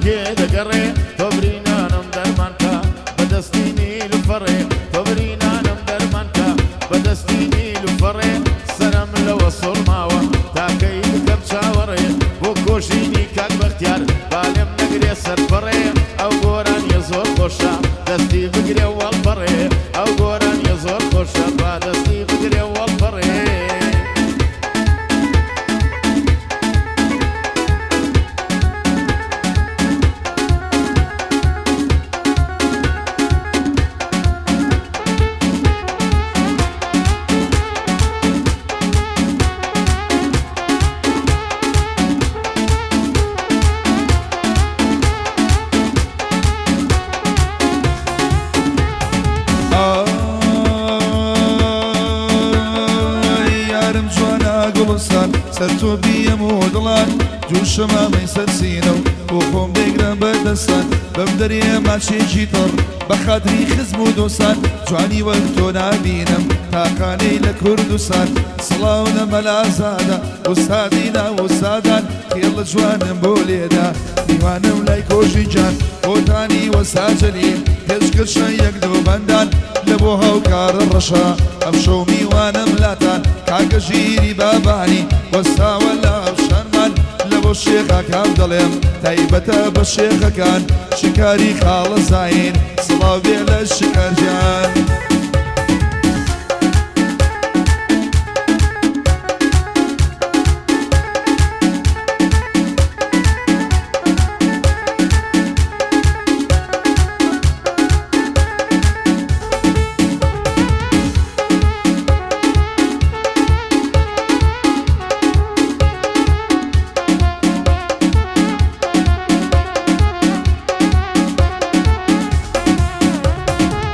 کێ دەگەڕێ تۆ برینانم دەرمان کە بە دەستی نیلوفەڕێ تۆ برینانم دەرمان کە بە دەستی نیلوفەڕێ سەرم لەوە سوڕماوە تا کەی بکەم چاوەڕێ بۆ کۆژینی کاک بەختیار با لێم نەگرێ سەرپەڕێ ئەو گۆرانیە زۆر خۆشە دەستی بگرێ وەڵپەڕێ ئەو گۆرانیە زۆر خۆشە با دەستی بگرێ وەڵپەڕێ. ئای یارم جوانە گوڵستان سەر تۆ بیەم و دڵان جوو شەمامەی سەر سینە و بۆ خۆم دەیگرم بە دەستان بەم دەرێ ماچێکی تڕ بە خاتری خزم و دۆستان جوانی وەک تۆ نابینم تاقانەی لە کوردستان سڵاو لە مەلازادە ئوستادی ناو ئوستادان خێڵە جوانم بۆ لێدا میوانم لای کۆژی گیان بۆتانی وەستا جەلیل پێشکەشە یەک دوو بەندان لە بۆ هاوکارە ڕەشە ئەمشەو میوانم لاتان کاکە ژیری بابانی وەستاوە لە ئەوشانمان لە بۆ شێخەکان دەڵێم تایبەتە بە شێخەکان شکاری خاڵە زین سڵاو بێ لە شکارجان.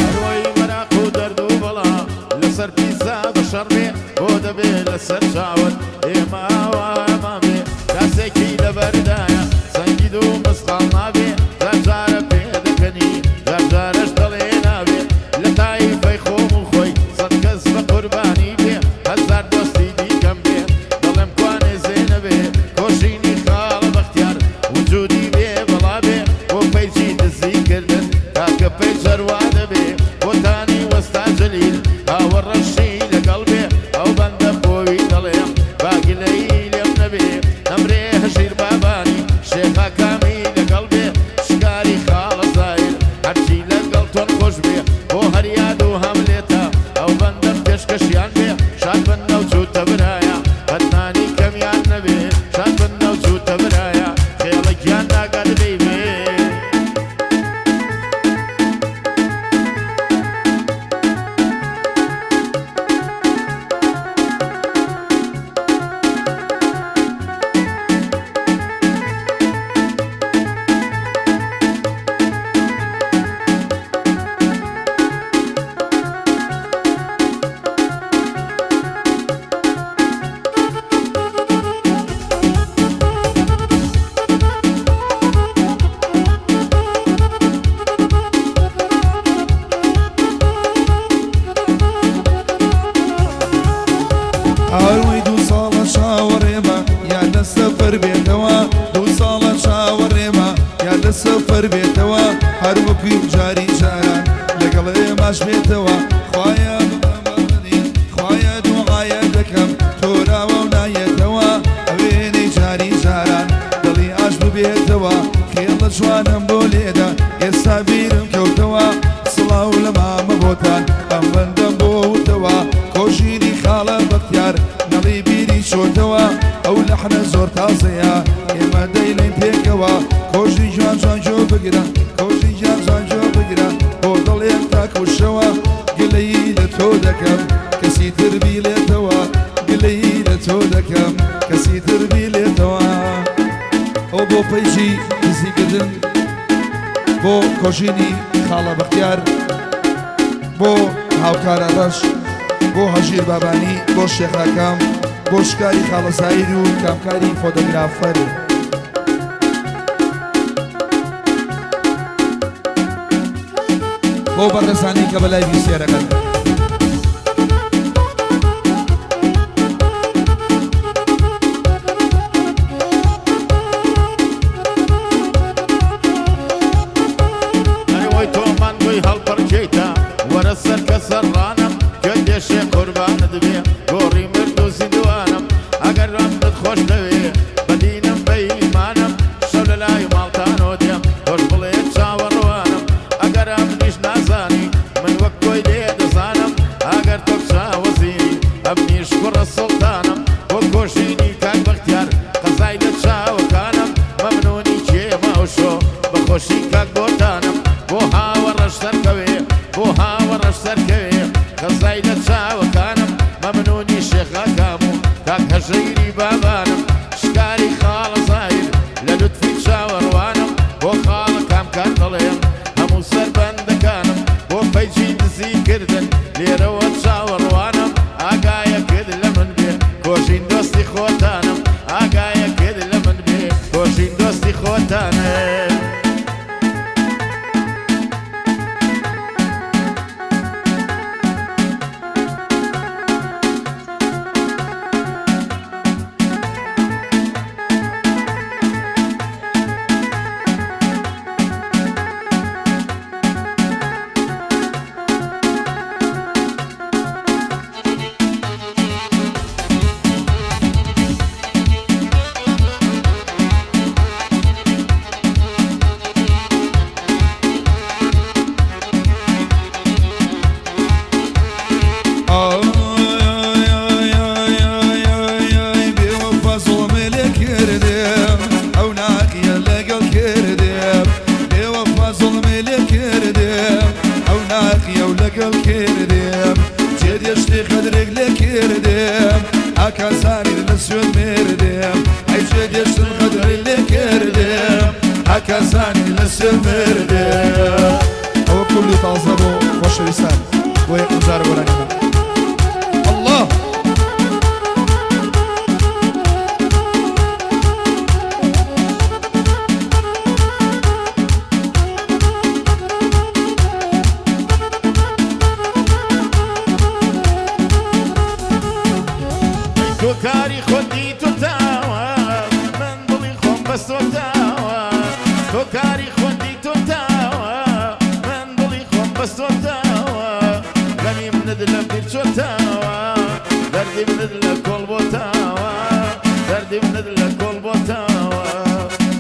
هەرۆی مەراق و دەرد و بەڵا لەسەر پیزا بە شەڕ بێ بۆ دەبێ لەسەر چاوت ئێمە ئاوارەمان بێ تاسێکی لەبەردایە سەنگی دوو مسقاڵ نابێ جار جارە پێ دەکەنی جار جارەش دەڵێ نابێ لە تایفەی خۆم و خۆی سەد کەس بە قوربانی بێ هەزار دۆستی دیکەم بێ دەڵێم کوانێ زێنەبێ کۆشینی خاڵە بەختیار وجودی بێ بەڵا بێ بۆ پەیجی دزی کردن تاکە پەیج هەروا دەبێ بۆتانی وەستا جەلیل هاوە ڕەشی لەگەڵ بێ ئەو بەندە بۆوی دەڵێم با گلەیی لێم نەبێ نەمرێ هەژیر بابانی شێخا کامی لەگەڵ بێ شکاری خاڵە زاهیر هەرچی لەگەڵ تۆن خۆش بێ بۆ هەر یاد و هەم لێتە ئەو بەندەم پێشکەشیان بێ شاد بن لەو جووتە برایە قەت نانی کەمیان نەبێ شاد بن لەو جووتە برایە خێڵە گیان ناگات لێی بێ. ئاروەی دوو ساڵە چاوەڕێمە یا لە سەفەر بێتەوە دوو ساڵە چاوەڕێمە یا لە سەفەر بێتەوە هەر وەکو جاری جاران لەگەڵ ئێماش بێتەوە خوایە ببەمەدین خوایە دوعایە دەکەم تۆراوە و نایەتەوە ئەوێنەی جاری جاران دڵی ئاش ببێتەوە خێڵە جوانم بۆ لێدا ئێستا بیرم کەوتەوە سڵاو لە مامە بۆتان ئەم بەندەم بۆ وتەوە کۆژینی خاڵە بەختیار نەڵی بیری چۆتەوە ئەو لەحنە زۆر تازەیە ئێمە دەیڵێین پێکەوە کۆژی جوان جوان جۆ بگرە کۆژی جوان جوان جۆ بگرە بۆ دڵێک تاکوشەوە گلەیی لە تۆ دەکەم کەسی تر بیڵێتەوە گلەیی لە تۆ دەکەم کەسی تر بیڵێتەوە. ئەو بۆ پەیجی دزیکردن بۆ کۆژینی خاڵە بەختیار بۆ هاوکارە ڕەش بۆ هەژیر بابانی بۆ شێخاکام بۆ شکاری خاڵە زاهیر و کامکاری فۆتۆگرافەر. بۆ بەڕێزانی کە بە لایڤی سێرەکەن. لەسەر ڕانم گوێت دێشێ قوربانت بێ گۆڕی مرد و زیندوانم ئەگەر ڕەمت خۆش دەوێ بە دینم بە ئیمانم شەو لە لای ماڵتانەوە دێم تۆش بڵێ چاوەڕوانم ئەگەر ئەمنیش نازانی من وەک تۆی لێ دەزانم ئەگەر تۆ کچە وەزیری ئەمنیش کوڕە سوڵتانم بۆ کۆژینی کاک بەختیار قەزای لە چاوەکانم مەمنونی کێ ماوشۆ بە خۆشی کاک بۆتانم بۆ هاوەڕەش سەرکەوێ بۆ هاوەڕەش سەرکەوێ قەزای لە چاوەکانم مەمنونی شێخاکام و کاک هەژەیری بابانم شکاری خاڵە زاهیر لە لوتفی چاوەڕوانم بۆ خاڵەکام کات دەڵێم هەموو سەربەندەکانم بۆ پەیجی دزی کردن لێرەوە چاوەڕوانم ئاگایەکت لە من بێ کۆژین دۆستی خۆتانم ئاگایەکت لە من بێ کۆژین دۆستی خۆتانم. ئای بێوەفا زوڵمێ لێ کردم ئەو ناقیە لەگەڵ کردم بێوەفا زوڵمێ لێ کردم ئەو ناقیە و لەگەڵ کردم جێ دێشتی قەدرێک لێ کردم ئاکازانی لە سوێن مردم ئەی جێ دێشتن قەدرێک لێ کردم ئاکازانی لە سوێن مردم. ئەوە کولی تازە بۆ خۆشەویستان بۆ یەکەم جارە گۆرانی من. الله. تۆ کاری خۆت دیتۆتاوە من دڵی خۆم بەستۆتاوە تۆ کاری خۆت دیتۆتاوە من دڵی خۆم بەستۆتاوە غەمی منت لە بیر چۆتاوە دەردی منت لە کۆڵ بۆتاوە دەردی منت لە کۆڵ بۆتاوە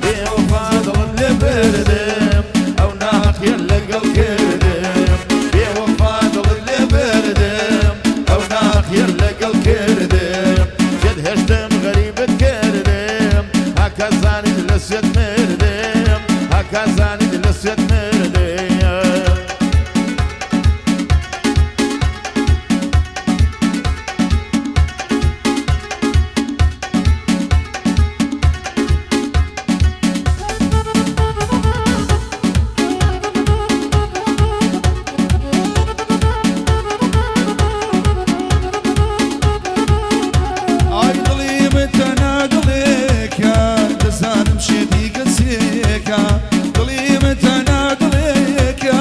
بێوەفا دڵت لێ بردم ئەو ناحەقیە لەگەڵ کردم بێوەفا دڵت لێ بردم ئەو ناحەقیە لەگەڵ کردم جێت هێشتم غەریبت کردم هاکا زانیت لە سوێد مردم هاکا زانیت لە سوێد مردم. ئای دڵی من تەنها دڵێکە دەزانم شێتی کەسێکە دڵی من تەنها دڵێکە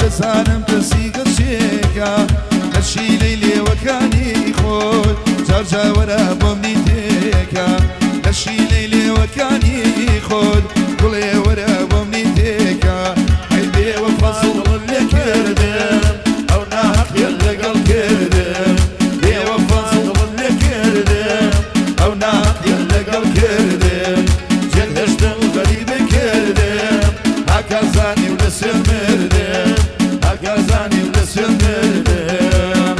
دەزانم کەسی کەسێکە لە شیلەی لێوەکانی خۆت جار جاوەرە بۆم نیتێکە لە شیلەی لێوەکانی خۆت گوڵێ وەرە بۆم نیتێکە ئەی بێوەفا زوڵمت لێ کردم ئەو ناحەقیە لەگەڵ کردم بێوەفا زوڵمت لێ کردم ئەو ناحەقیە لەگەڵ کردم جێت هێشتم غەریبت کردم هاکا زانی و لە سوێن مردم هاکا زانی و لە سوێن مردم.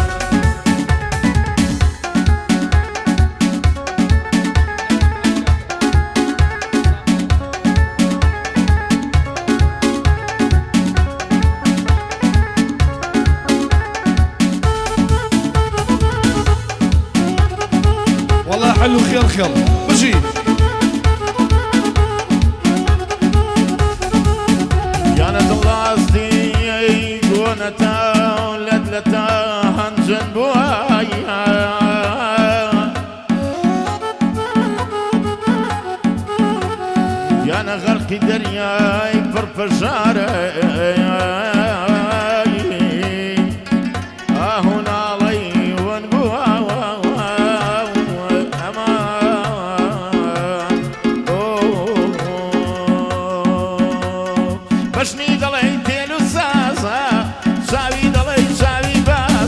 والله حلو خيل خيل بجي. یانە دڵاستی گۆنەتا لەت لەتا هەنجن بووە یانە غەرقی دەریای پڕپەژارە ئاه و ناڵەی ون بووە ئەمان بەشنی دەڵێی تێل و سازە چاوی دەڵێی چاوی بازە.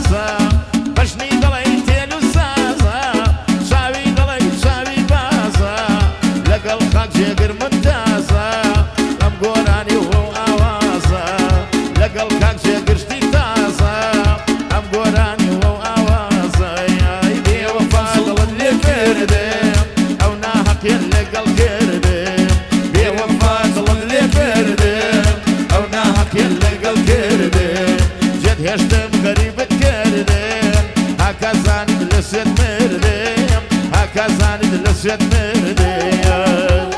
سوێت مردم هاکا زانیت لە سوێت مردم.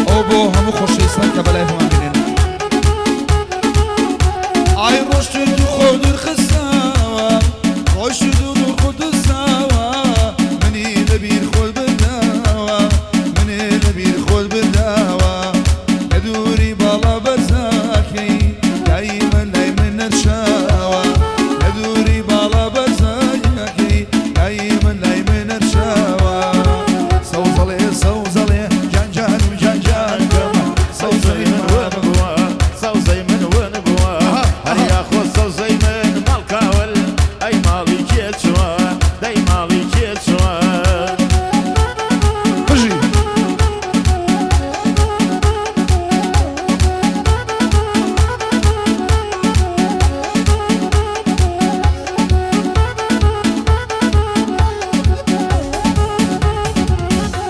ئەو بۆ هەموو خۆشەویستان کە بەلای هەمان بینن. ئای ڕۆشتت و خۆ دوورخستەوە، ڕۆشتت و دوور خۆت دزاوە، منی لەبیر خۆت بردەوە، منی لەبیر خۆت بردەوە، لە دووری باڵا بەرزەکەی دایمە لای من نەرشاوە، لە دووری باڵا بەرزەکەی دایمە لای من نەرشاوە. سەوزەڵێ سەوزەڵێ جان جان و جان جانکەم سەوزەی سەوزەی من ون مەبە. بووە، سەوزەی من ون بووە، ئەها هەر ئەها. یاخۆ سەوزەی من ماڵ کاول، ئەی ماڵی کێ چووە، دەی ماڵی کێ چووە. بژی.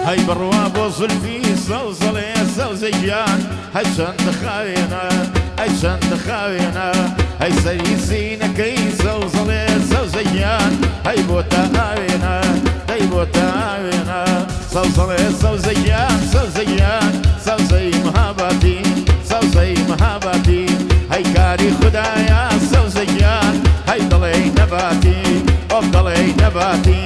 هەی بڕوا بۆ زولفی سەوزەڵێ سەوزەی گیان، هەی چەند خاوێنە، ئەی چەند خاوێنە، هەی سەری سینەکەی سەوزەڵێ سەوزەی گیان، هەی بۆتە ئاوێنە، دەی بۆتە ئاوێنە. سەوزەڵێ سەوزەی گیان، سەوزەی گیان، سەوزەی مەهاباتی، سەوزەی مەهاباتی، هەی کاری خودایە سەوزەی گیان، هەی دەڵێی نەباتی، ئۆف دەڵێی نەباتی.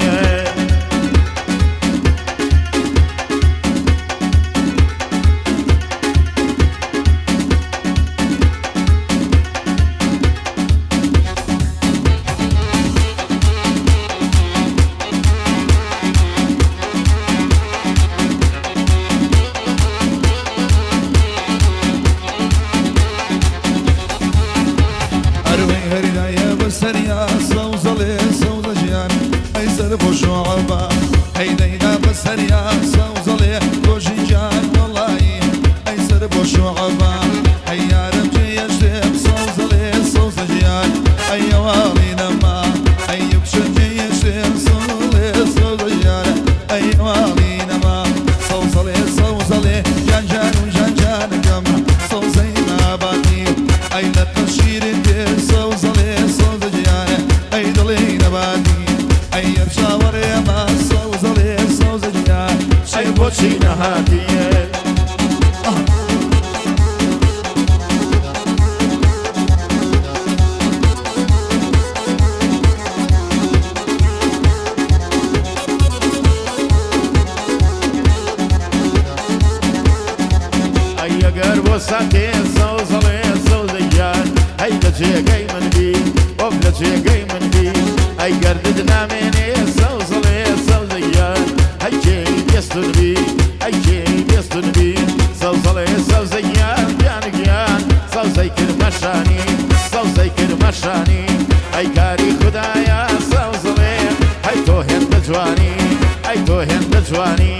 ئەروەی هەریدایە بەسەریا سەوزەڵێ سەوزە ژیان، ئەی سەر خۆش و عەبا، هەی دەیدا بەسەریا سەوزەڵێ گۆژی گیان وەڵایی، ئەی سەر بۆش و عەبا، هەی یارم جێیەشتێم سەوزەڵێ سەوزە ژیان، ئەی ئەواڵی نەما، ئەی یوکشە جێیەشتێم سەوزەڵێ سەوزە ژیان، ئەی ئەواڵی نەما. سەوزەڵێ سەوزەڵێ جان جان و جان جانەکەم سەوزەی ماباتی، ئەی لە قەشیرت بێ سەوزەڵێ سەوزە گیانە، ئەی دڵی نەباتی، ئەی یەر چاوەڕێمە سەوزەڵێ سەوزە گیان، ئەی شێ بۆچی بۆچی نەهاتیە؟ ئەی ئەگەر بۆ ساتێ سەوزەڵێ سەوزە گیان، ئەی لە جێگەی من بی، ئۆف لە جێگەی من بی، ئەی گەردت نامێنێ سەوزەڵێ سەوزە گیان، ئەی کێی بێستون بی، ئەی کێی بێستون بی. سەوزەڵێ سەوزە گیان گیان گیان، سەوزەی کرمەشانی، سەوزەی کرمەشانی، ئەی کاری خودایە سەوزەڵێ، ئەی تۆ هێندە جوانی، ئەی تۆ هێندە جوانی.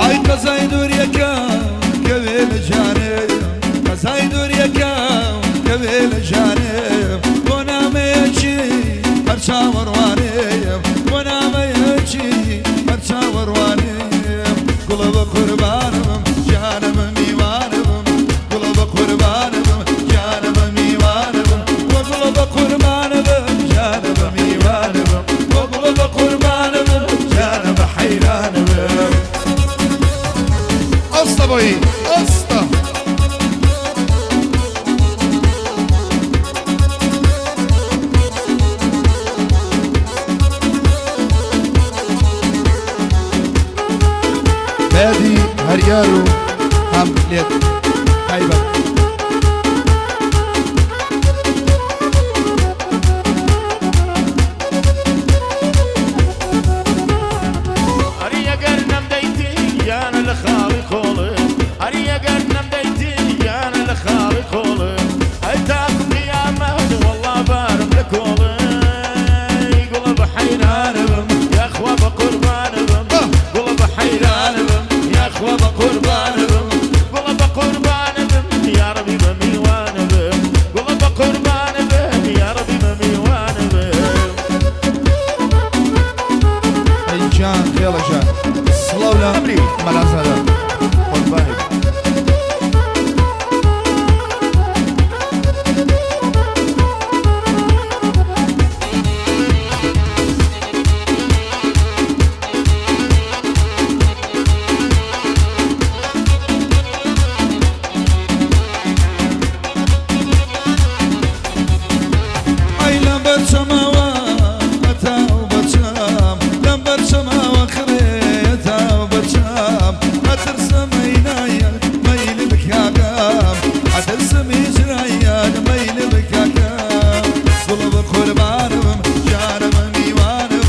ئای قەزای دووریەکە کەوێ لە جانێ، قەزای دووریەکە کەوێ لە جانێ، بۆ نامەیەکی هەر چاوەڕوانێم، بۆ نامەیەکی هەر چاوەڕوانێم، گوڵە بە قوربانم گیانە بە میوانم، گوڵە بە قوربانم گیانە بە میوانم، بۆ گوڵە بە قوربانم گیانە بە میوانم، بۆ گوڵە بە قوربانم گیانە بە حەیرانم. ئەستا بۆی ئەستا. بادی هەریار و هەم لێت تایبەت. ئەگەر نەمدەیتی گیانە لە خاڵی قۆڵم، ئەی تاکو قیامەت وەڵڵا بارم لە کۆڵم. گوڵە بە حەیرانە بم، یاخوا بە قوربانە بم، گوڵە بە حەیرانە بم، یاخوا بە قوربانە بم، گوڵە بە قوربانە بم، یاڕەبی بە میوانە بم، گوڵە بە قوربانە بم، یاڕەبی بە میوانە بم. ئەی گیان خێڵە گیان، سڵاو لە ئەمری مەلازادە. قوربانی بم. ئەی لەم بەرچەمەوە هەتاو بەرچەم، لەم بەرچەمەوە خڕێ هەتاو بەرچەم، ئەترسم ئەی نایە مەیل بکاکەم، ئەترسم هیجرایەت مەیل بکاکەم. گوڵە بە قوربانم، جانم میوانم،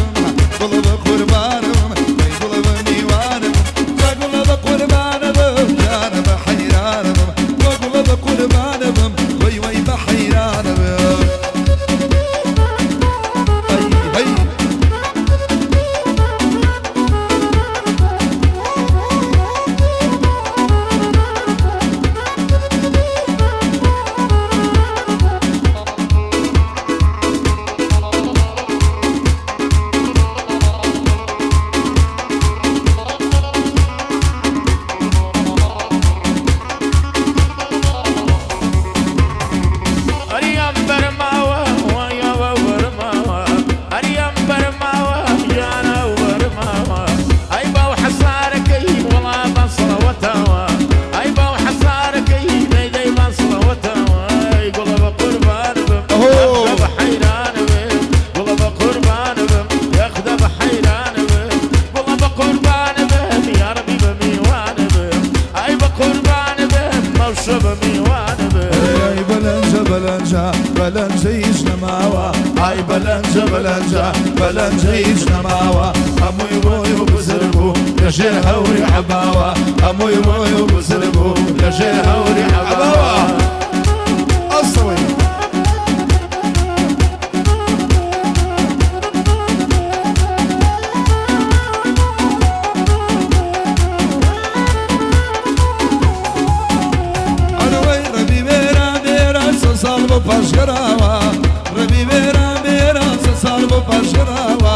گوڵە بە قوربانم، ئەی گوڵە بە میوانم، جا گوڵە بە قوربانم، جانم حەیرانم، گوڵە بە قوربانم، وەی وەی بە حەیرانم. هەی هەی. ئەریان بەرماوە وایەوە وەرماوە، ئەریان بەرماوە یانە وەرماوە، ئەی باو حەسارەکەی وەڵا بان سڵەوەتەوە، ئەی باو حەسارەکەی دەیدەی بان سڵەوەتەوە. ئەی گوڵە بە قوربان بم، ئەهۆ. یاخدا بە حەیران بم، گوڵە بە قوربان بم، یاخدا بە حەیران بم، گوڵە بە قوربان بم، یاڕەبی بە میوان بم، ئەی بە قوربان بم، مەوشە بە میوان بم. ئەی بەلەنجە بەلەنجە بەلەنجە هیچ نەماوە، ئای بەلەنجە بەلەنجە بەلەنجە هیچ نەماوە، هەمووی ڕۆی و بزر بوو لەژێر هەوری عەباوە، هەمووی ڕۆی و بزر بوو لەژێر هەوری عەباوە. عەباوە. ئەسەوەی. ئەرەوەی ڕەبی بێرا بێرا سە ساڵ بۆ پاشگەراوە، ڕەبی بێرا بێرا سە ساڵ بۆ پاشگەراوە،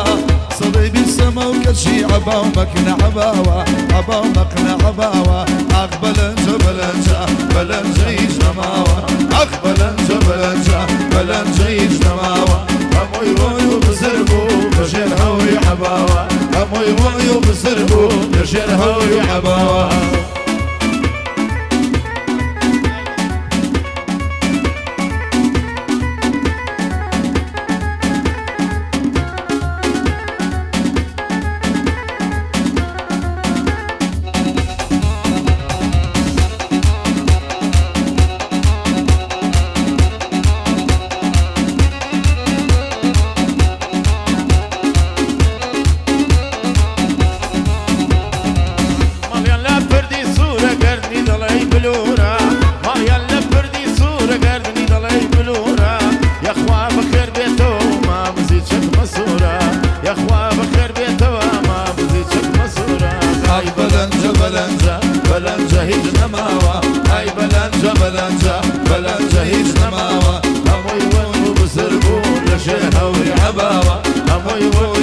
سەدەی بیستەمە و کەچی عەبا و مەکنە عەباوە، عەبا و مەکنە عەباوە. ئاخ بەلەنجە بەلەنجە بەلەنجە هیچ نەماوە، ئاخ بەلەنجە بەلەنجە بەلەنجە هیچ نەماوە، هەمووی ڕۆی و بزر بوو لەژێر هەوری عەباوە، هەمووی ڕۆی و بزر بوو لەژێر هەوری عەباوە. ماڵیان لە پردی سوورە گەردنی دەڵێی بلوورە، ماڵیان لە پردی سوورە گەردنی دەڵێی بلوورە، یەخوا بەخێر بێتەوە مامزی چەک مەسوورە، یەخوا بەخێر بێتەوە مامزی چەک مەسوورە. ئای بەلەنجە بەلەنجە بەلەنجە هیچ نەماوە، ئای بەلەنجە بەلەنجە بەلەنجە هیچ نەماوە، هەمووی ون و بزر بوو لەژێر هەوری عەباوە، هەمووی ون